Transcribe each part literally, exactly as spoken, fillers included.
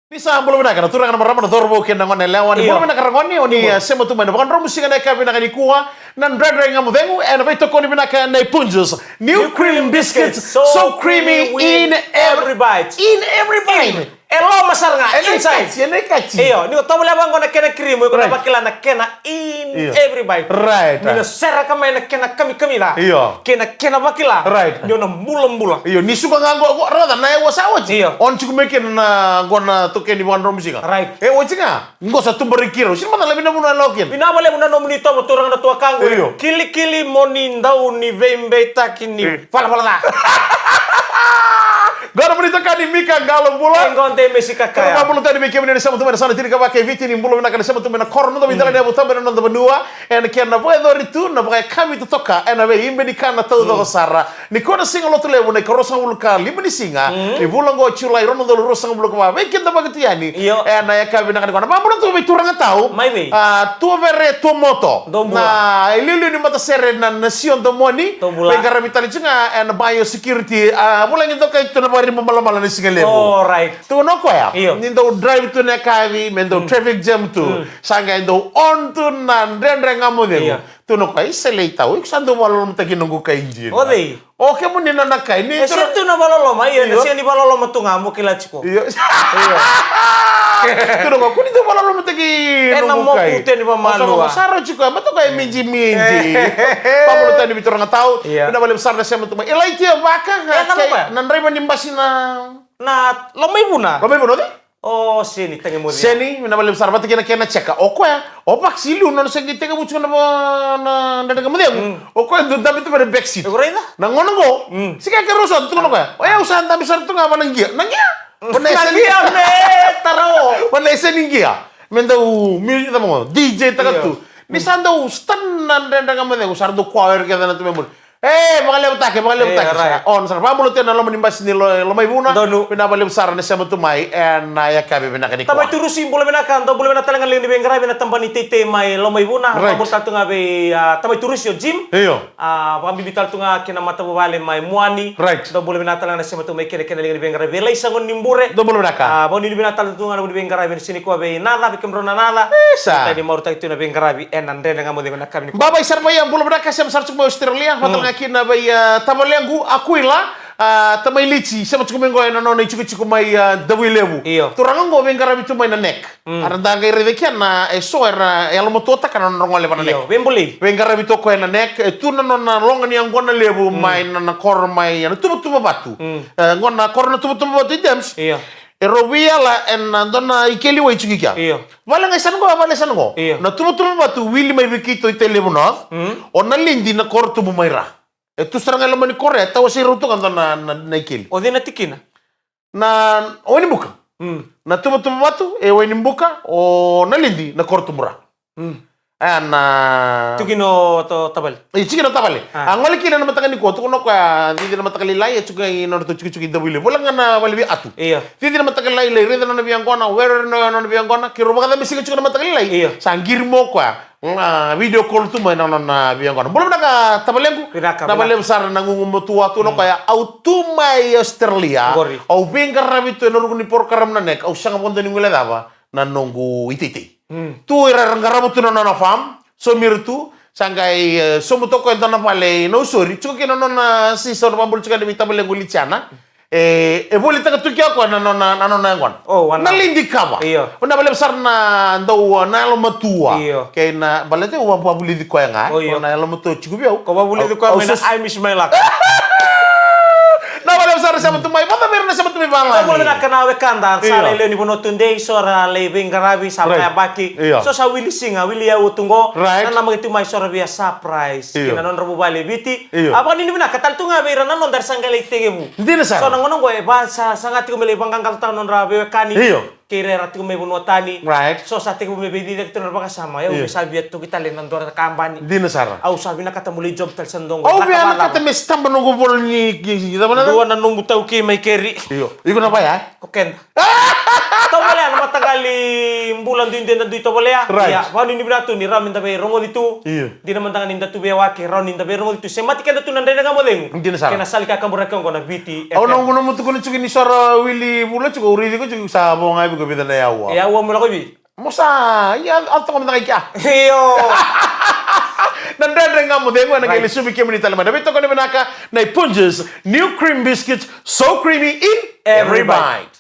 Ni sa bula vinaka na turaga, na marama, na cauravou kei na gone yalewa. Ni bula vinaka ragone, o ni, eh, sema tu mai na vakadromu siga na yakavi vinaka nikua. Na Dredre Ga Mo Cegu ena veitokoni vinaka nei Punjas New Cream Biscuits. So creamy in every bite. In every bite. E loma sara ga, inside. Ena ikati, ena ikati. Io, ni o tovolea vaqo na kena cream, iko na vakila na kena in every bite. Right. Ni na sereka mai na kena kamikamica. Io. Kei na kena vakila. Right. Ni o na bulabula. Io, ni suka ga qo, qo, raica na yaua sa oti. Io. O na tiko mai kina na qo na tokeni vakadromu siga. Right. E oti ga. Qo sa tubaraki rau. Sina macala vinaka vuna e lako kina. Vinaka vakalevu na nomuni tovo turaga na tuakaqu. Io. Kilikili mo ni dau ni veibeitaki ni valavala ca. Qo na nomuni tokani Mika Qalobula. E qo de mesi kakaya. Ka bula tani vei kemuni na sema tu mai na sala tini ka vaka e Viti, ni bula vinaka na sema tu mai na koro, noda veitalanoa, mm, vutaba na noda vanua. Ena kena vakayacori tu na vakayakavi totoka ena veiibe ni kana taucoko sara. Ni kua na siga Lotulevu na ikaruasagavulu ka lima ni siga ni vula oqo o Julai, rua na udolu ruasagavulu ka va. Vei keda vakatu yani ena yakavi vinaka nikua, na vakabula tu vei turaga tau. Mai vei? A, Tuavere Tuamoto. Dou bula. Na iliuliu ni matasere na, na Sio Domoni. Dou bula. Veiqaravi tale tu ga ena Bio Security. A, vulagi toka tu na vakariba malamala na siga levu. Alright. Tukuna o koya, io, ni dau drive tu na yakavi me dau traffic jam tu. Sa qai dau on tu na Dredre Ga Mo Cegu. Io. Tukuna o koya, isa lei tau, iko sa dau vakalolomataki noqu kai Jini. O cei? O kemuni na, na kai ni. E sega tu na vakaloloma, io, na sega ni vakaloloma tu ga mo kila tiko. Io. Io. Tukuna o koya, ko ni dau vakalolomataki noqu kai. Ena moku teni vamalua. Sa rau tiko, ma toka e mijimiji. Vakabula tani vei turaga tau. Io. Vinaka vakalevu sara na sema tu mai. Elaitia Vaka, na draiva ni basi na, na Lomaivuna. Lomaivuna, o cei? O Seni, Tagimoci. Seni, vinaka vakalevu sara vata kei na kena checkup. O koya, o Vaxi liu nona se qai tekivu tiko na va-, na Dredre Ga Mo Cegu. Mm. O koya dau dabe tu mai na back seat. E ko raica? Na gauna qo, mm, se qai keirau sota, tukuna o koya, o yau sa dabe sara tu ga va na qia. Na qia? Na qia me tarao. Va na Seni qia. Me dau music tama qo, D J taka tu. Ni sa dau start na Dredre Ga Mo Cegu, sa ra dau koya o ira kece na tu mai muri. E, vakalevutaki, vakalevutaki. E, right. Sa, on sara, vakabula tu ena loma ni basi ni Lo-, Lomaivuna. Donu. Vinaka vakalevu sara na sema tu mai ena yakavi vinaka nikua. Tama i Turusi, bula vinaka, dou bula vinaka tale ga na liga ni veiqaravi na tabana ni teitei mai Lomaivuna. Right. Vakabula tale tu ga vei, a, tama i Turusi o Jim. Io. A, vakabibi tale tu ga kei na matavuvale mai Muani. Right. Dou bula vinaka tale ga na sema tu mai kei na kena liga ni veiqaravi. Vei Laisa Gone ni Bure. Dou bula vinaka. A, vakanuinui vinaka tale tu ga na vuni veiqaravi ena siga nikua vei Naca, vei kemudrau na Naca. Isa. Tani maurutaki tu na veiqaravi ena Dredre Ga Mo Cegu ena yakavi nikua. Baba i sara mai ya, bula vinaka, sema sara tiko mai Australia. Mm. Vata ga kina vei, a, tavalequ Aquila, a, tamai Lici, sema tiko mai qo ena nona itikotiko mai, a, Davuilevu. Io. Turaga qo veiqaravi tu mai na neck. Mm. Era da qai raica kina e so era yalomatuataka na nodra gole va na neck. Io, veibolei. Veiqaravi tu o koya na neck, e tu na nona loga ni yaqona levu, mm, mai na, na koro mai, na tuvatuva vatu. Mm. E, qo na koro na tuvatuva vatu i Dams. Io. E rau veiyala ena dua na ikeli wai tiko i kea. Io. Vale ga i Sanaqo, vale i Sanaqo. Io. Na tuvatuva vatu wili mai vei keitou i Tailevu North. Mm. O Nalidi na koro tubu mai ra. E tu sara ga e loma ni koro ya, e tawasei rau tu ga dua na, na, na ikeli. O cei na tikina? Na, o Wainibuka. Mm. Na tuvatuva vatu e Wainibuka, o Nalidi na koro tubu ra. Mm. Aya na. Tukuna o tavale. E, tukuna o tavale. A. A gole kina na mataka nikua, tukuna o koya, cici na mataka lailai, e tuku i nodratou tikotiko i Davuilevu. Vula ga na vale vei Atu. Io. Cici na mataka lailai, raica na nona veiyaqona, were na nona veiyaqona, keirau vakacabesega tiko na mataka lailai. Io. Sa qiri mai o koya. Ga video call tu mai na nona veiyaqona. Bula vinaka tavalequ. Vinaka, vinaka. Vinaka vakalevu sara na gugumatua, tukuna o koya, au tu mai Australia. Qori. Au veiqaravi tu ena ruku ni porokaramu na neck, au sega vodo ni guilecava na noqu iteitei. Mm. Tu ira era qarava tu na nona farm, saumi ira tu, sa qai, e, saumi tu o koya e dua na vale i Nausori, tiko kina na nona sister, na vakabula tiko yani vei tavalequ Liciana. E, e volitaka tu kina o koya na nona, na nona yaqona. O, wana. Nalidi Kava. Io. Vinaka vakalevu sara na dau, na yalomatua. Io. Kei na, baleta au vakavulici koya ga. O, io. Na yalomatua tiko vei au. Ko vakavulici koya mai na I miss my luck. Vinaka vakalevu sara na sema tu mai. Vata vei ira na sema tu mai valagi. Au vula vinaka na wekada. Io. Sa lai lewe ni vanua tudei, so ra lai veiqaravi, sa vakayabaki. Io. So sa wili siga, wili yau tu qo. Right. Na namaki tu mai so ra via surprise. Io. Kei na nodra vuvale e Viti. Io. A vakanuinui vinaka tale tu ga vei ira na noda era sa qai lai tekivu. Dina sara. So na gauna qo e va sa, sa ga tiko me lai vaqaqacotaka na nodra veiwekani. Io. Kei ira era tiko mai vanua tani. Right. So sa tekivu me veiciciyaki tu na nodra vakasama. Io. Au via sa via toki tale na dua na kabani. Dina sara. Au sa vinakata mo lai job tale sa dua qo. Au via vinakata me sitaba noqu vola ni ki, ki, ki, cava na. Dua na nomu taukei mai keri. Io. Iko na vaya, e? Ko keda. Tovolea na Takali bula duidui da dui tovolea. Right. Ia, vakanuinui vinaka tu ni rawa ni da veirogoci tu. Io. Dina mada ga ni da tu veiwaki, rawa ni da veirogoci tu. Semati keda tu na Dredre Ga Mo Cegu. Dina sara. Kei na sala ni kakaburaki oqo na Viti F M. Au na gunu mutuku ni tsuki ni sora wili vula tsuki, au raici ko tsuki sa vo ga viko vica na yaua. E yaua mo lako i vi. Mo sa, ia, au toka mada ga i kea. Io. Na Dredre Ga Mo Cegu, ena qai lesuvi kemuni tale mai. Na veitokoni vinaka, na i Punjas, new cream biscuits, so creamy in every bite.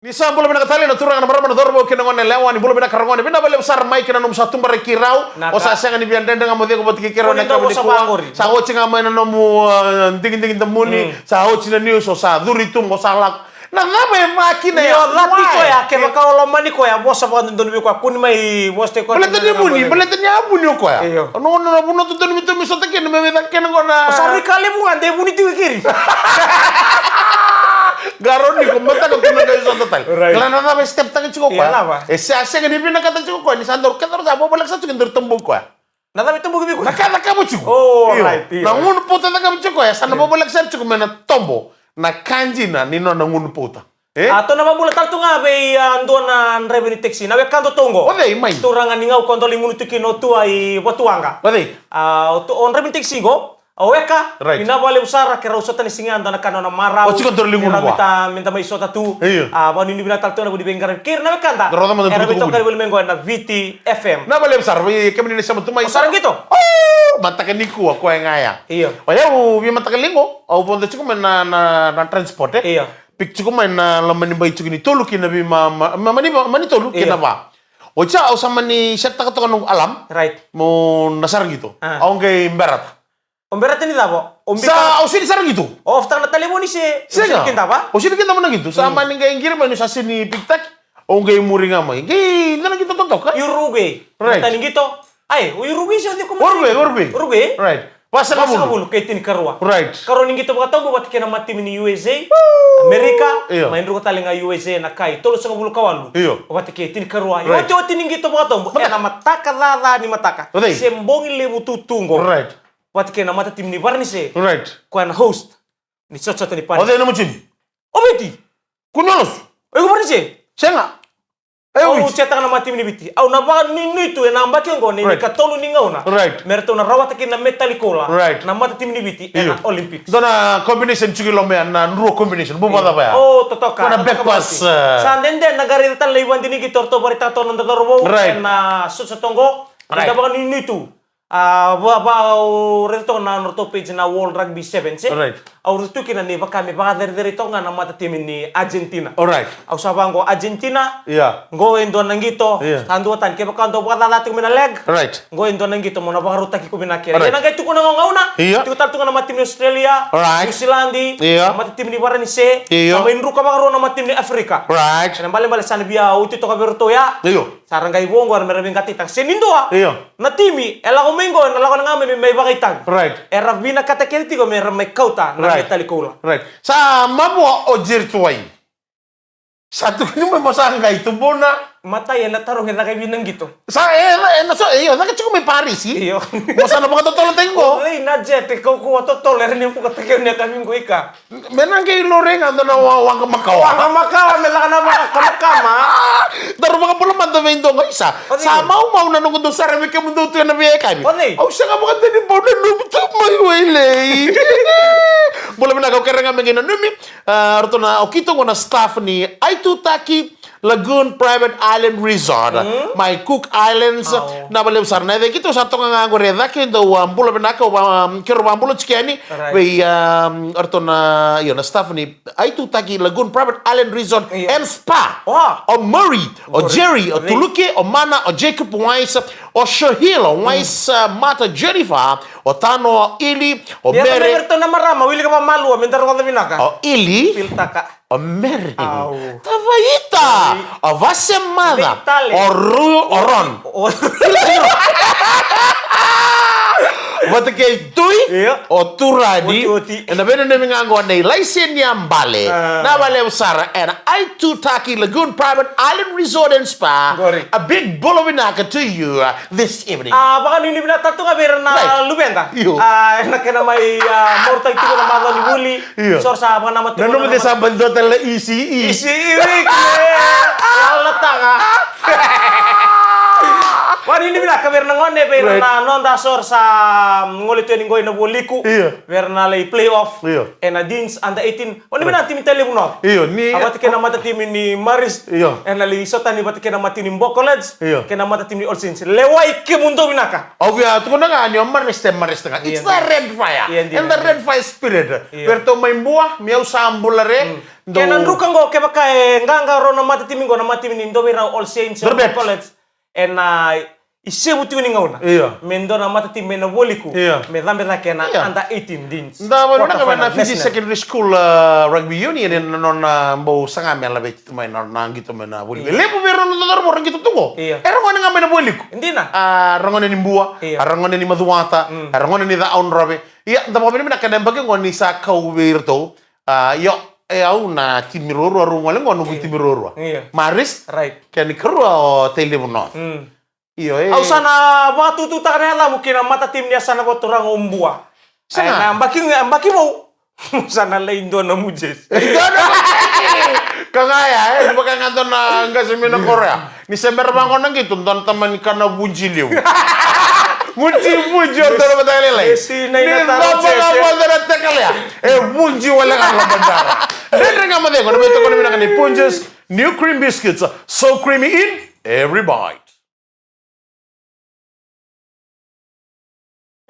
Ni sa bula vinaka tale na turaga na marama na cauravou kei na gone yalewa, ni bula vinaka ragone, vinaka vakalevu sara mai kei na nomu sa tubaraki rau. O sa sega ni via Dredre Ga Mo Cegu vata kei keirau na yakavi nikua. Sa oti ga mai na nomu, uh, digidigi damuni, sa oti na news, o sa curi tu, o sa lako. Na cava e vaka kina ya? Ni o cati koya, kevaka o lomani koya, vosa vakadodonu vei koya, kua ni mai vosa tiko koya. Baleta ni a vuni, baleta ni a vuni o koya. Io. O na, na, na vuna dodonu me tou mai sota kina, me vei caka kina qo na. O sa rui ka levu ga, de vuni tiko i keri. Qarauni iko, mataka tu na qai sota tale. Right. Kila na cava e step taka tiko koya. Ia, cava? E se a sega ni vinakata tiko koya, ni sa daru, keda daru sa vovoleka sara tiko, daru tabu koya. Na cava e tabu vei koya? Na ka e cakava tiko. Oh, right, io. Na gunu pauta e cakava tiko koya, sa na vovoleka sara tiko me na tobo na ka dina ni nona gunu pauta. E? A, tou na vakabula tale tu ga vei, a, dua na draiva ni taxi, na wekada o Togo. O cei mai? Turaga ni Gau, ko dau lai gunu tu kina o tua i Vatuwaqa. O cei? A, o tu, o draiva ni taxi qo, o weka, right, vinaka vakalevu sara, keirau sota ni siga yadua na ka nona marau. O tiko dau lai gunu vua. Meda, meda mai sota tu. Io. A, vakanuinui vinaka tale tu ga na vu ni veiqaravi kei ira na wekada. Era veitokani voli mai qo ena Viti F M. Vinaka vakalevu sara, vei kemuni na sema tu mai. O Saraqito? O, mataka nikua, koya ga ya. Io. O yau, via mataka liga, au vodo tiko mai na, na, na transport, e? Io. Pick tiko mai na loma ni bai tiko ni tolu ki na vei ma, ma, ma, mani, mani tolu ki na va. Oti ya au sa mani set taka toka noqu alarm. Right. Mo na Saraqito. A. Au qai berata. O berata ni cava? O bika. Sa, au sega ni Saraqito. O off taka na talevoni se? Sega. O sega ni kidava? Au sega ni kidava na qito. Sa mani qai qiri mai ni sa sega ni pick taki. Au qai muri ga mai. Qai, na qito totoka. Uruguay. Right. Matani qito. Ai, o Uruguay se o cei ko Uruguay, Uruguay. Uruguay. Right. Vasagavulu. Vasagavulu kei tinikarua. Right. Karua ni qito vakatobu vata kei na matimi ni U S A, Amerika, io, mai druka tale ga U S A na kai tolusagavulu ka walu. Io. Vata kei tinikarua. Right. Iotioti ni qito vakatobu. Ena mataka caca ni mataka. O cei? Se bogi levu tutu qo. Right. Vata kei na matatimi ni Varanise. Right. Koya na host ni sotasota ni Paris. O cei na matimi? O Viti. Kua ni losu. O iko Varanise? Sega. E, au setaka na matimi ni Viti. Au na vakanuinui tu ena yabaki oqo, na ikatolu ni gauna. Right. Me ratou na rawata kina na metali koula. Right. Na matatimi ni Viti ena Olympics. Dua na combination tiko i loma ya, na drua combination. Bau vakacava ya? O, totoka. Ko na back pass. Sa dede na qai raica tale na ivakadinadina qito ratou vakaraitaka toka na noda cauravou. Right. Ena sotasota oqo. Right. Eda vakanuinui tu. A, va, va, au raica toka na nodratou page na World Rugby Sevens, e? Right. Au raica tu kina ni vaka me vakacerecerei toka ga na matatimi ni Argentina. Alright. Au sa vaqo Argentina. Yeah. Qo e dua na qito. Yeah. Sa dua tani, kevaka dau vakacaca tiko mai na leg. Right. Qo e dua na qito mo na vakarautaki iko vinaka kina. Right. Ia na qai tukuna qo gauna. Yeah. Tiko tale tu ga na matatimi ni Australia. Right. New Zealand. Yeah. Na matatimi ni Varanise. Yeah. Sa mai druka vakarua na matatimi ni Afrika. Right. Ena balebale sa na via oti toka vei iratou ya. Yeah. Sa ra qai vo qo era me ra veiqatitaka. Se ni dua. Io. Na timi e lako mai qo, ena lako ga mai me mai vakaitavi. Right. Era vinakata kece tiko me ra mai kauta na metali koula. Right. Sa mavoa o Jerry Tuwai. Sa tukuni mai mo sa qai tubuna. Matai ena tarogi caka e vei na qito. Sa e, e, na so, io, caka tiko mai Parisi. Io. Mo sa na vakatotolotaki qo. O cei na jet e kaukauwa totolo era ni bukataki au ni yakavi qo ika. Me na qai lori ga dua na wa-, waqa makawa. Waqa makawa me laka na vakakamakawa. Daru vakabula mada vei doqo isa. Sa maumau na noqu dau sara vei kemudou tu ena veiyakavi. Au sega vakadua ni bau nanumi tu mai Wailei. Bula vinaka, au kerea ga me qai nanumi. A, ratou na, o keitou qo na staff ni Aitutaki Lagoon Private Island Resort, mai Cook Islands. Na vakalevu sara na yaca keitou sa toka ga qori e cake, dou a bula vinaka, au va, keirau vakabula tiko yani. Right. Vei, um, o ratou na, io, na staff ni Aitutaki Lagoon Private Island Resort and Spa. Wow. O Murray, o Jerry, o Tuluke, o Mana, o Jacob Wise, o Shahil, o Wise, uh, Mata Jennifer, o Tano, o Ili, o Mary. Ia, ratou na marama, wilika vakamalua, me da rogoca vinaka. O Ili. Filtaka. O Mary. Au. Tavaita. Mary. O Vasemaca. Vitale. O Ru-, o Ron. O-, o-, Filtaka. Vata kei Tui, io, o Turani. Oti, oti. Ena veinanumi ga oqo na ilaiseni ya bale. Ah. Na valevu sara ena I two Taki Lagoon Private Island Resort and Spa. Qori. A big bula vinaka to you, uh, this evening. Ah, vakanuinui vinaka tale tu ga vei ira na, right, luveda. Io. Ah, ena kena mai, ah, marautaki tiko na macawa ni vuli. Io. Sore sa vakanamata tiko. Nanuma na de sa bani dua tale na E C E. E C E week, e. Lala taga. Vakanuinui vinaka vei ira na gone, vei ira, right, na noda sore sa gole tu yani qo ena vualiku. Io. Vei ira na lai play off. Io. Ena Deans under eighteen. Vakanuinui vinaka, right, timi Tailevu North. Io, ni a vata kei na matatimi ni Marist. Io. Ena lai sotani vata kei na matatimi ni Bua College. Io. Kei na matatimi ni All Saints. Lewai kemudou vinaka. Au via tukuna ga ni o Marist, e Marist ga. It's, io, the red fire. Io, and the, io, red fire spirit. Io. Vei iratou mai Bua, me au sa bula re. Mm. Dou. Kena druka qo, kevaka e qaqa rau na matatimi qo, na matatimi ni dua vei rau All Saints, Bua College, ena isevu tiko ni gauna. Io. Me dua na matatimi mai na vualiku. Io. Me cabe cake ena, io, under eighteen Deans. Da vakanuinui vinaka vei na Fiji Secondary School, uh, Rugby Union, ena nona bau saga me laveti tu mai na, na qito mai na voli. Io. Levu vei rau na dodoro mo ra qito tu qo. Io. Era gone ga mai na vualiku. Dina. A ra gone ni Bua, io, a ra gone ni Macuata, mm, a ra gone ni Cakaudrove. Ia, da vakavinavinaka ena yabaki qo ni sa kau vei iratou. A, io, e au na timi ruarua, rau gole qo noqu, io, timi ruarua. Io. Marist, right, kei na ikarua o Tailevu North. Mm. Io, e. Au sa na vakatututaka na yacamu ki na matatimi ni yasana vakaturaga o Bua. Sega. E, na yabaki, yabaki vou. Sa na lai dua na Mujes. Dua na Mujes. Ka ga ya, e, ni vaka ga dua na qase mai na koro ya. Ni se bera vaqo na qito, dua na tamani kana vuji levu. Vuji, vuji, o dua na mataka lailai. Ni cava ga vodo na teka lea. E vuji wale ga na badara. Dredre ga mo cegu, na veitokoni vinaka ni Punjas New Cream Biscuits. So creamy in every bite.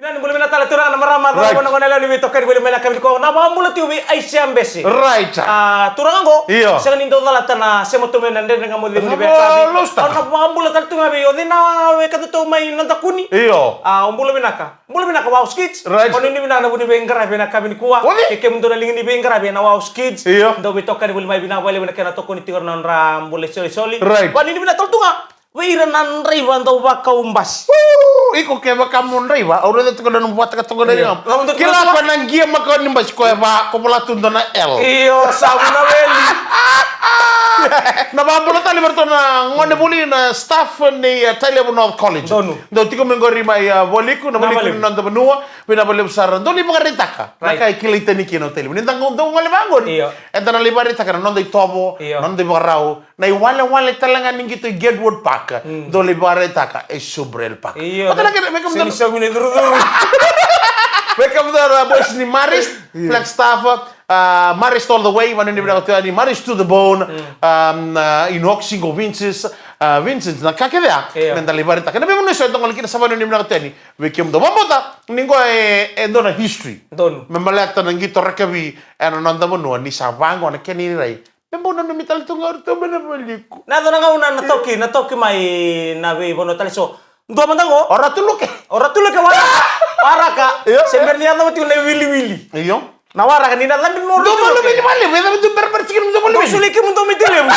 Ina ni bula vinaka tale turaga, na marama, right, na gone yalewa ni veitokani voli mai na yakavi nikua. Na vakabula tiko vei Aisea Bese. Right. A, turaga qo. Io. Sega ni dau calata na sema tu mai na Dredre Ga Mo Cegu ni veiyakavi. Au na vakabula tale tu ga vei o cei na wekada tou mai Nadakuni. Io. A, o bula vinaka. Bula vinaka Waus Kids. Right. Vakanuinui vinaka na vu ni veiqaravi ena yakavi nikua. Oi. Kei kemudou na liga ni veiqaravi ena Waus Kids. Io. Dau veitokani voli mai, vinaka vakalevu na kena tokoni tiko na nodra bula isolisoli. Right. Vakanuinui vinaka tale tu ga vei ira na draiva dau vakau basi. Uu, iko kevaka mo draiva, au raica tiko na nomu vakataka toka na, io, liga. Kila ko na gia makawa ni basi ko e va, ko vola tu dua na L. Io, sa vuna weli. Na vakabula tale vei iratou na gone voli na staff ni, uh, Tailevu North College. Donu. Dou tiko mai qori mai, uh, vualiku, na vualiku ni noda vanua, vinaka vakalevu sara. Dou lai vakaraitaka. Right. Na ka e kilai tani kina o Tailevu. Ni da dau gole vaqori. Io. Eda na lai vakaraitaka na noda itovo, io, na noda ivakarau. Na iwalewale tale ga ni qito i Gatewood Park, mm, dou lai vakaraitaka e Subrail Park. Io, vata na kena, vei kemudou, sega ni saumi na icurucuru. Vei kemudou na boys ni Marist, io, Flagstaff, uh, Marist all the way, vakanuinui vinaka tu yani, Marist to the bone, mm, um, uh, Inox, Single Vinces, uh, Vincent, na ka kece ya, io, meda lai vakaraitaka. Na veivanua eso eda gole kina, sa vakanuinui vinaka tu yani vei kemudou. Vakabauta ni qo e, e dua na history. Donu. Me baleta na qito rakavi ena noda vanua ni sa vaqo na kena irairai. Me bau nanumi tale tu ga o ratou mai na vualiku. Na yaco na gauna na toki, na toki mai na veivanua tale so. Dua mada qo. O Ratu Luke. O Ratu Luke, waraka. Waraka. Io. Se bera ni yacova tiko na iwiliwili. Io. Na waraka ni na cabe mai o Ratu Luke. Dou vale vei ni vale, vei cabe tu berebere tiko ni dou vale vei. Dou soli kemudou mai Tailevu.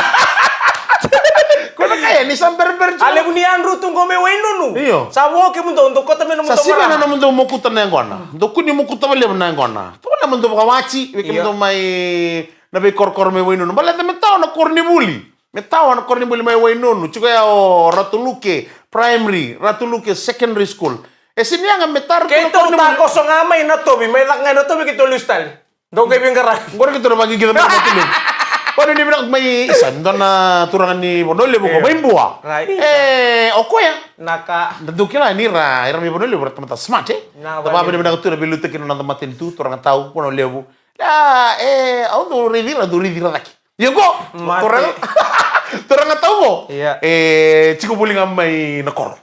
Ko na kaya ni sa berebere tiko. A levu ni yadru tu qo mai Wainunu. Io. Sa vo kemudou, dou kauta mai nomudou marama. Sa sega na nomudou mokuta na yaqona. Dou kua ni mokuta vakalevu na yaqona. Tukuna nomudou vakawati, vei kemudou mai na veikorokoro mai Wainunu. Baleta me tawa na koronivuli. Me tawa na koronivuli mai Wainunu. Tiko ya o Ratu Luke Primary, Ratu Luke Secondary School. E sega ni yaga me tara tu na koronivuli. Keitou takoso ga mai Natovi, mai caka ga i Natovi keitou lesu tale. Dou qai veiqaravi. Qori keitou na vaqiqica mai Natovi. Vakanuinui vinaka mai, isa, dua na turaga ni Vanua Levu qo, mai Bua. Right. E, o koya. Na ka. Da dau kila ni ra, ira mai Vanua Levu, ra tamata smart, e? Na, da vakanuinui vinaka tu na veiliutaki na noda matanitu, turaga tau, Vanua Levu. A, e, au dau raici ira, dau raici ira cake. Ia qo, mate. Turaga, turaga tau qo. Ia. E, tiko voli ga mai na koro.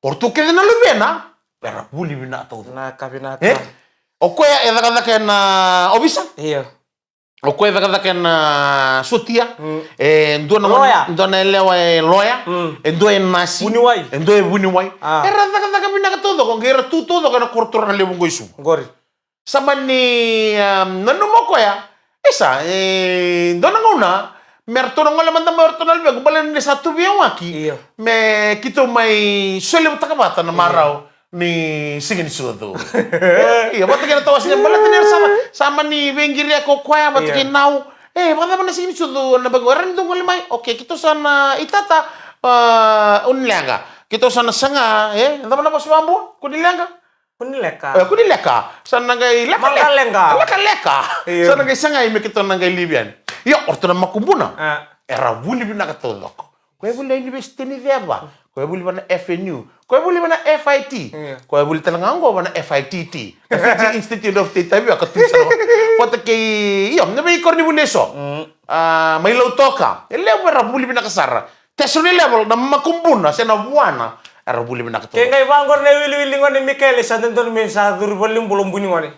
O ratou kece na luvena, era vuli vinaka taucoko. Na ka vinaka. E? O koya e cakacaka ena ovisa. Ia. O koya e cakacaka ena sotia. Mm. E dua na, loya, dua na yalewa e loya. Mm. E dua e nasi. Vuniwai. E dua e vuniwai. A. Era cakacaka vinaka taucoko, qai ra tu taucoko ena koro turaga levu qo i Suva. Qori. Sa mani, um, nanuma o koya. Isa, e dua na gauna me ratou na gole mada mai o ratou na luvequ, baleta ni sa tu veiyawaki. Io. Me keitou mai solevutaka vata na, io, marau ni siga ni sucu. Ia, vata kei na tawasi ni baleta ni era sa, sa mani veiqiri o koya vata kei Nau. E, vakacava na siga ni sucu na baki qo, era ni dou gole mai. Okay, keitou sa na itata, a, o ni leqa. Keitou sa na saga, e, cava na vosa vakabua? Ko ni leqa? Ko ni leka. E, ko ni leka. Sa na qai leka, leka. Leka. Io. Sa na qai sagai me keitou na qai livi yani. Io, o ratou na makubuna. A. Era vuli vinaka taucoko. Koya vuli na university ni ceva. Koya vuli vana F N U. Koya vuli vana F I T. Io. Koya vuli tale ga oqo vana F I T T. Na Fiji Institute of Tate Tavioa ka tu sara. Vata kei, io, na veikoro ni vuli eso. Mm. A, mai Lautoka. E levu era vuli vinaka sara. Tertiary level, na makubuna, se na vuana, era vuli vinaka tu. Ke qai vaqori na iwiliwili gone Mikaele, sa dodonu me sa curu valenibula o bui ni gone.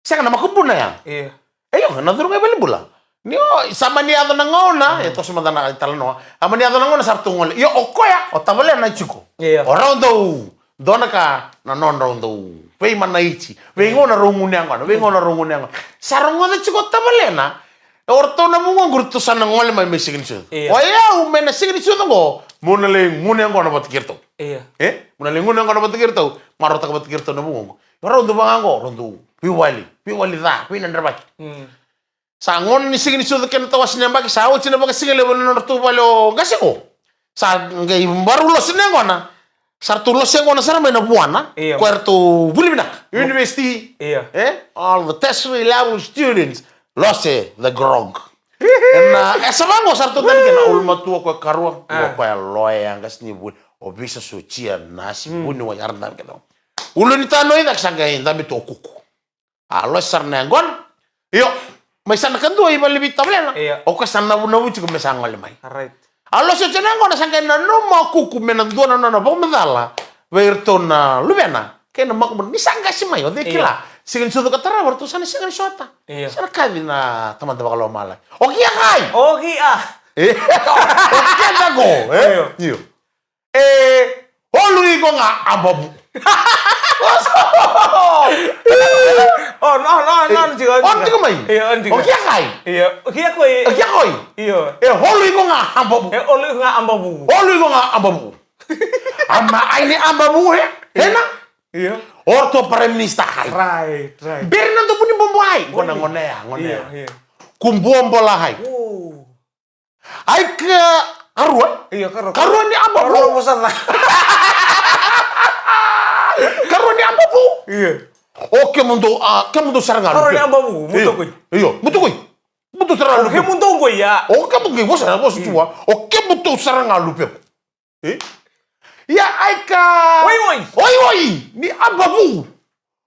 Sega, na makubuna ya. Io. E io, na curu ga i valenibula. Ni o, sa mani yaco na gauna, e toso mada na italanoa. A mani yaco na gauna sa ratou gole. Io, o koya, o tavalena e tiko. Io. O rau dau, dua na ka, na nodrau dau veimanaiti. Veigauna rau gunu yaqona, veigauna rau gunu yaqona. Sa rogoca tiko o tavalena, e o ratou na vugoqu ratou sa na gole mai me siga ni sucu. Io. O yau me na siga ni sucu oqo, meu na lai gunu yaqona vata kei ratou. Io. E? Meu na lai gunu yaqona vata kei ratou, marautaka vata kei ratou na vugoqu. O rau dau vaka oqo, rau dau veiwali, veiwali ca, veinadravaki. Mm. Sa gauna ni siga ni sucu kei na tawasi ni yabaki, sa oti na vakasigalevu ena nodratou vale o qase qo. Sa qai varau lose na yaqona. Sa ratou lose yaqona sara mai na vuana. Io. Koya ratou vuli vinaka. University. Io. E? All the tertiary level students. Lose the grog. Ena, e sa vaqo sa ratou tani kina ulumatua koya karua. A. Koya loya qasenivuli. O visa sotia nasi vuniwai ara dabe kece. Ulu ni tano i cake sa qai dabe tu o Kuku. A lose sara na yaqona. Io, mai sa na kadua i vale vei tavalena. Io. O koya sa navunavu tiko me sa gole mai. Right. A lose oti na yaqona sa qai nanuma o Kuku me na dua na nona vakamacala vei iratou na luvena kei na makubuna. Ni sa qasi mai, o cei kila? Io. Siga ni sucu ka tarava, ratou sa na sega ni sota. Io. Sa na kaci na Tamada Vakalomalagi. O kia kai? O kia. E, o kia tako, e? Io. Io. E, olu iko ga a bavu. O, no, no, no, no, tiko, o, tiko mai. Io, tiko. O kia kai? Io, o kia koi? O kia koi? Io. E, olu iko ga a bavu. E, olu iko ga a bavu. Olu iko ga a bavu. Ama ai ni a bavu, he? Hena? Io. Orto Prime Minister hai. Right, right. Beri na dobu ni bobo hai. Kona ngone ya, ngone ya. Io, io. Kumbuo bola hai. Ooh. Ai ka, karua? Io, karua. Karua ni a bavu. Karua ni a bavu. Io. O kemudou, a, kemudou sara ga. Karua ni a bavu, mutukoi. Io, mutukoi. Mutu sara ga. O kemudou qoi ya. O kemudou qoi, vosa, vosa tua. O kemudou sara ga lupeku. E? Ia ai ka. Oi, oi. Oi, oi. Ni a bavu.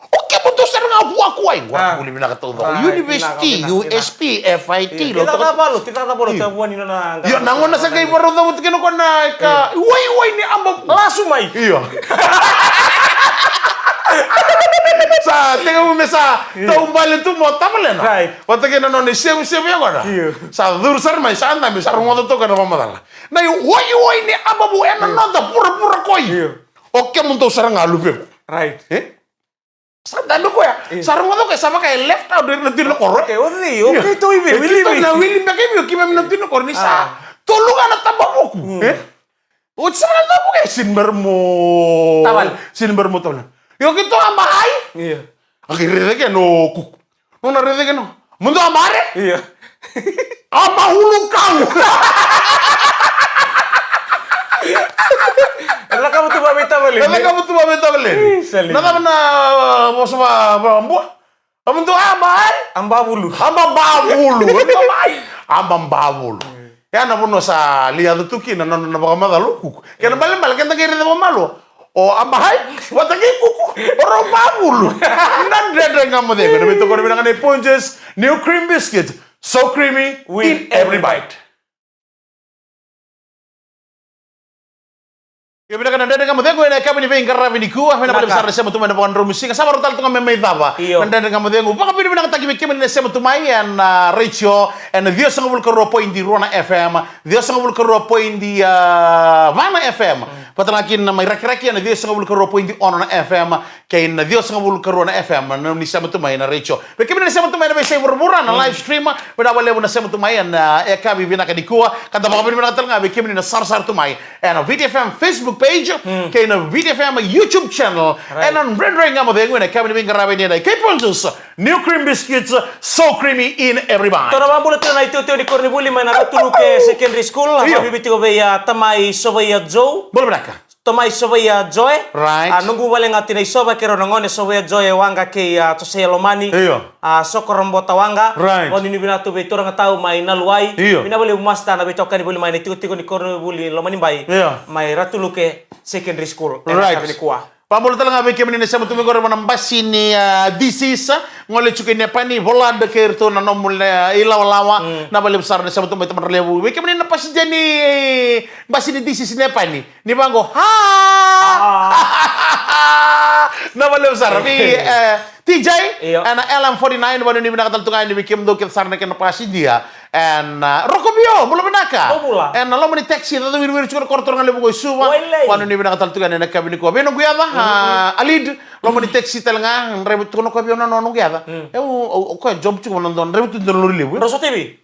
O kemudou sara ga vua kuai. Gua vuli vinaka taucoko. University, U S P, F I T, lo toko. Io, na gona sa qai varau cavuta kina ko na ka. Oi, oi, ni a bavu. Lasu mai. Io. Sa, tega mu me sa, tau bale tu mo tavalena. Right. Vata kei na nona isevusevu ya gona. Io. Sa curu sara mai, sa dabe, sa rogoca toka na vakamacala. Na ioioi ni a bavu ena noda purapura koi. Io. O kemudou sara ga lupeku. Right. E? Sa dabe koya. Io. Sa rogoca koya, sa vaka e left out ena tui na koro. Okay, o cei, o keitou i vei, wili vei. Keitou na wili beka i vei, o keimami na tui na koro ni sa. Tolu ga na tabavuku. E? Oti sara na tabavuku e, sini bera mo. Tavale. Sini bera mo tavale. Io keitou a bahai. Io. A qai raica kina o Kuku. Nona raica kina. Mudu a mare? Io. A maulu kau. E lakavu tu vavei tavale. E lakavu tu vavei tavale. Ih, sali. Na cava na vosa va, va bua? A mudu a mare? A bavulu. A babavulu. A babavulu. Ya na vanua sa liaca tu kina na nona vakamacala o Kuku. Kena balebale keda qai raica vakamalua. O a bahai, vata kei Kuku, o rau babavulu. Na Dredre Ga Mo Cegu, na veitokoni vinaka nei Punjas, new cream biscuit, so creamy in every bite. Io vinaka na Dredre Ga Mo Cegu ena yakavi ni veiqaravi nikua, vinaka vakalevu sara na sema tu mai na vakadromu siga, sa varau tale tu ga me mai cava. Io. Na Dredre Ga Mo Cegu, vakavinavinakataki vei kemuni na sema tu mai ena retio, ena ciwasagavulu ka rua poidi rua na F M, ciwasagavulu ka rua poidi va na F M. Vata ga kina na mai Rakiraki ena ciwasagavulu ka rua poidi ono na F M kei na ciwasagavulu ka rua na F M, na nomuni sema tu mai na retio. Vei kemuni na sema tu mai na veiyasai vuravura na live stream, vinaka vakalevu na sema tu mai ena yakavi vinaka nikua. Ka da vakavinavinaka tale ga vei kemuni na sarasara tu mai ena V T F M Facebook page, kei na Viti F M YouTube channel. Right. Ena dredre ga mo cegu ena kevani veiqaravi ni dai. Kei Pontus, new cream biscuits, so creamy in every bite. Tou na vakabula tu na itutu ni koronivuli mai na Ratu Luke Secondary School. Io. Vaviviti ko vei a Tamai Sovaia Joe. Bula vinaka. Tamai Sovaia Joe. Right. A noqu vale ga tina i Sova kei rau na gone Sovaia Joe Waqa kei a Josaia Lomani. Io. A Soko Rabota Waqa. Right. Vanuinui vinaka tu vei turaga tau mai Naluwai. Io. Vinaka vakalevu master na veitokani voli mai na itikotiko ni koronivuli Lomanibai. Io. Mai Ratu Luke Secondary School. Ena right. Kavini kua. Vakabula tale ga vei kemuni na sema tu mai qori vana basi ni, ah, D Cs, gole tiko i Nepani, Volad kei iratou na nomu le, ilawalawa, na valevu sara na sema tu mai tamata levu. Vei kemuni na passenger ni basi ni D Cs Nepani, ni vaqo, ha! Ah. Na valevu sara, vei, eh, T J, io. Ena L M forty-nine, vanuinui vinaka tale tu ga yani vei kemudou kece sara na kena passenger. Ena, ah, Rokobio, bula vinaka. Bula. Ena loma ni taxi, caca wiriwiri tiko na koro turaga levu ko i Suva. Wailei. Vanuinui vinaka tale tu ga yani ena kavini kua. Vei noqu yaca, ah, Alid, loma ni taxi tale ga, draiva tiko na koya vei au na noqu yaca. Mm. E, o, o, o koya job tiko na dua, draiva tu dua na lori levu. Roso T V.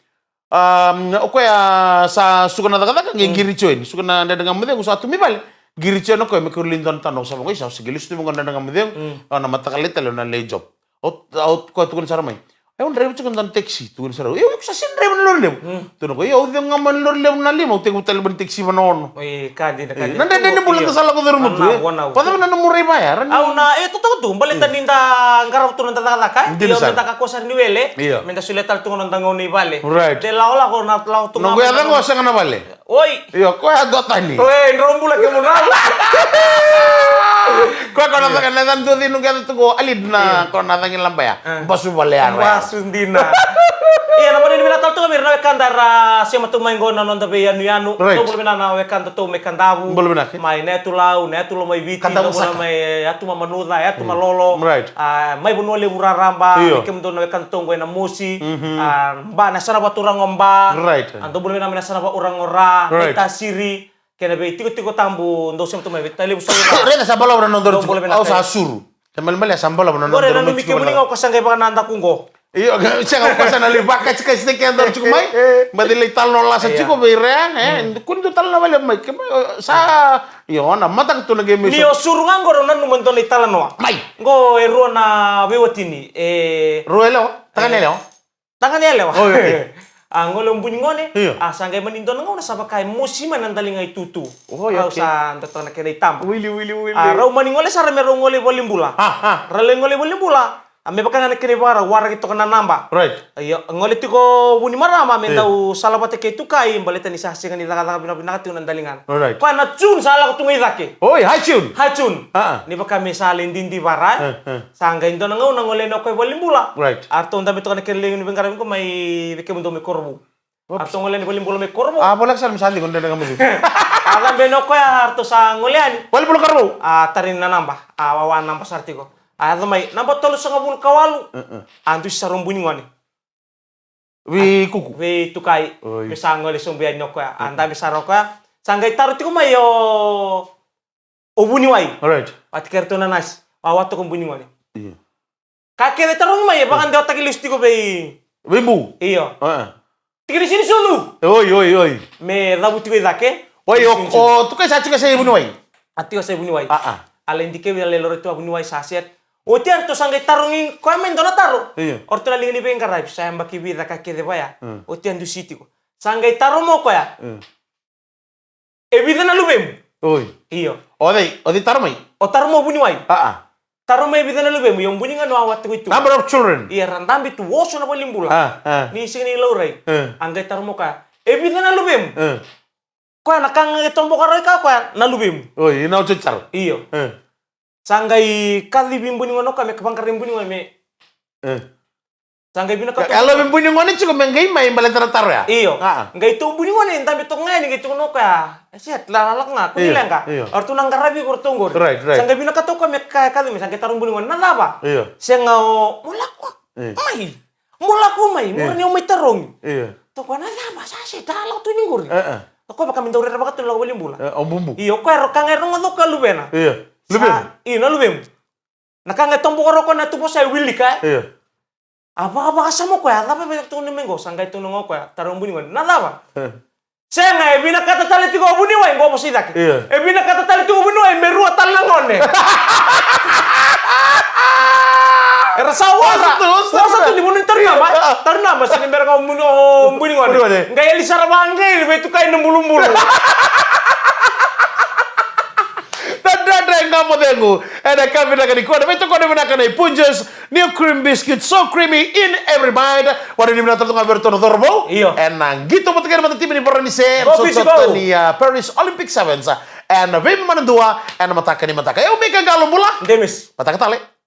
Um, o koya sa suka na cakacaka, qai qiri tiko yani. Suka na dredre ga mo cegu, sa tu mai vale. Qiri tiko yani o koya, me kua ni lai dua na tano, sa vaqo, isa, au sa qai lesu tu vaqo na dredre ga mo cegu. Mm. Au na mataka lai tale, au na lai job. Au, au, koya tukuna sara mai. Au draiva tiko dua na taxi, tukuna sara. Io, iko sa sega ni draiva na lori levu. Mm. Tukuna o koya, io, au cegu ga mai na lori levu na lima, au tekivu tale mai na taxi va na ono. Oi, ka dina, ka dina. Na dredre ni bula da sa lako curuma tu, e. Io. Vacava na nomu raiva ya, ra ni. Au na, e, totoka tu, baleta ni da qarava tu na noda cakacaka, e. Dina sara. Io, me da kakua sara ni wele. Io. Me da solia tale tu ga na noda gauna i vale. Right. De lakolako na lako tu ga. Noqu yaca qo sega na vale. Oi. Io, koya dua tani. Oi, drau bula kemudrau. Koya, koya na caka na yacana dua cei noqu yaca tu qo, Alid na, io, koya na cagi laba ya. E. Basu vale ya. Basu dina. Ia, na vanua ni vinaka tale tu ga vei ira na wekada era sema tu mai qo na noda veiyanuyanu. Right. Tou bula vinaka na wekada tou mai Kadavu. Bula vinaka. Mai na yatu Lau, na yatu Lomaiviti, Kadavu saka. Mai yatu Mamanuca, yatu Malolo. Right. A, mai Vanua Levu raraba, io. Ni kemudou na wekada tou qo ena mosi. Mhm. A, Ba, na yasana vakaturaga o Ba. Right. A, dou bula vinaka mai na yasana vakaturaga o Ra, right. Mai Tasiri, kei na veitikotiko tabu, dou sema tu mai Veitalevu Soro. Raica sa balavu na nodaru tiko. Dou bula vinaka. Au sa suru. Sa malimali sa balavu na nodaru tiko mai. Qori e nanumi kemuni ga o koya sa qai vakanadaku qo. Io, sega, o koya sa na lai vakasikasikataki kedaru tiko mai. Baci lai talanoa lasa tiko vei ira, e. Kua ni dou talanoa vale mai, kemuni, e, sa, io, na mataka tu na qai mai so. Ni o suru ga qori o nanuma e dua na italanoa. Mai. Qo e rua na veiwatini, e. Rua yalewa? Tagane yalewa? Tagane yalewa. Oi, oi. A, gole o Bunigone. Io. A, sa qai mani dua na gauna sa vaka e mosi mai na daliga i tutu. Oi, okay. Rau sa dua toka na kena itaba. Wili, wili, wili. A, rau mani gole sara me rau gole i valenibula. A, a. Rau lai gole i valenibula. A, me vaka ga na kena ivakarau, waraki toka na naba. Right. Io, gole tiko o Vunimarama me dau salavata kei Tukai, baleta ni sa sega ni cakacaka vinavinaka tiko na daligana. Right. Koya na June sa lako tu ga i cake. Oi, high June. High June. A, a. Ni vaka me sa lai didi vara, e. E, e. Sa qai dua na gauna gole yani o koya i valenibula. Right. A ratou dabe toka na kena lewe ni veiqaravi qo mai vei kemudou mai Korovou. Oops. A ratou gole yani i valenibula mai Korovou. A, voleka sara me sa tiko na dredre ga mo cegu. A cabe yani o koya, a ratou sa gole yani. Valenibula Korovou. A tarai na naba. A wawa naba sara tiko. A yaco mai, naba tolusagavulu ka walu. E, e. A dusi sara o Bunigone. Vei Kuku? Vei Tukai. Oi. Me sa gole sobu yani o koya. A dabe sara o koya. Sa qai taro tiko mai o, o Vuniwai. Alright. Vata kei ratou na nasi. Wawa toka o Bunigone. Io. Ka kece tarogi mai, e vakadewataki lesu tiko vei. Vei Bu? Io. A. Tiki ni sini sucu. Oi, oi, oi. Me cavu tiko i cake. Oi, o, o Tukai sa tiko e Vuniwai. A tiko e Vuniwai. A, a. A lai dikevi, a lai laurai tu a Vuniwai sa set. Oti ya ratou sa qai tarogi koya mai dua na taro. Io. O ratou na liga ni veiqaravi, sa yabaki vica ka kece vaya. Mm. Oti ya dusi tiko. Sa qai taro mai o koya. Mm. E vica na luvemu? Oi. Io. O cei, o cei taro mai? O taro mai o Vuniwai. A, a. Taro mai e vica na luvemu, io Bunigone wawa tiko i tu. Number of children. Ia ra dabe tu, oso na valenibula. A, a. Ni sega ni laurai. E. A qai taro mai o koya. E vica na luvemu? E. Koya na ka ga e toboka rawa i ka o koya na luvemu. Oi, ina oti taro. Io. E. Sa qai kacivi Bunigone o koya me ka vaqarai Bunigone me. E. Sa qai vinakata. Ka lovi Bunigone tiko me qai mai baleta na taro ya. Io. A, a. Qai tu Bunigone, dabe toka ga yani, qai tukuna o koya. E set, la, la, lako ga, kua ni leqa. Io. O ratou na qaravi iko ratou qori. Right, right. Sa qai vinakata o koya me ka, kacivi mai, sa qai taro Bunigone, na cava? Io. Sega o, mo lako. Io. Mai. Mo lako mai, mo rawa ni o mai tarogi. Io. Toka na cava, sa set, a lako tu ni qori. E, e. O koya vaka me dau rerevaka tu na lako valenibula. E, o bubu. Io, o koya ro ka ga e rogoca o koya luvena. Io. Luvemu. Sa, io, na luvemu. Na ka ga e toboka rawa o koya na tuvosa e wilika, e. Io. A vakavakasama o koya, a cava vei tukuna mai qo, sa qai tukuna ga o koya, taro Bunigone, na cava? E. Sega, e vinakata tale tiko o vuniwai, qo vosa i cake. Io. E vinakata tale tiko o vuniwai me rua tale na gone. Era sa vosa. Vosa tu, vosa tu. Vosa tu ni vuni tauri naba. Ah. Tauri naba, se ni bera ga o muni, o bui ni gone. Bui ni gone. Qai yali sara vaqei, ni veitukai na bulubulu. Na Dredre Ga Mo Cegu ena ka vinaka nikua. Na veitokoni vinaka nei Punjas, new cream biscuit, so creamy in every bite. Warai ni vinaka tale tu ga vei iratou na cauravou. Io. Ena qito vata kei na matatimi ni Varanise, ena sotavi ni, ah, Paris Olympic Sevens. Ena veimama na dua ena mataka ni mataka. Au Mika Qalobula. Demis. Mataka tale.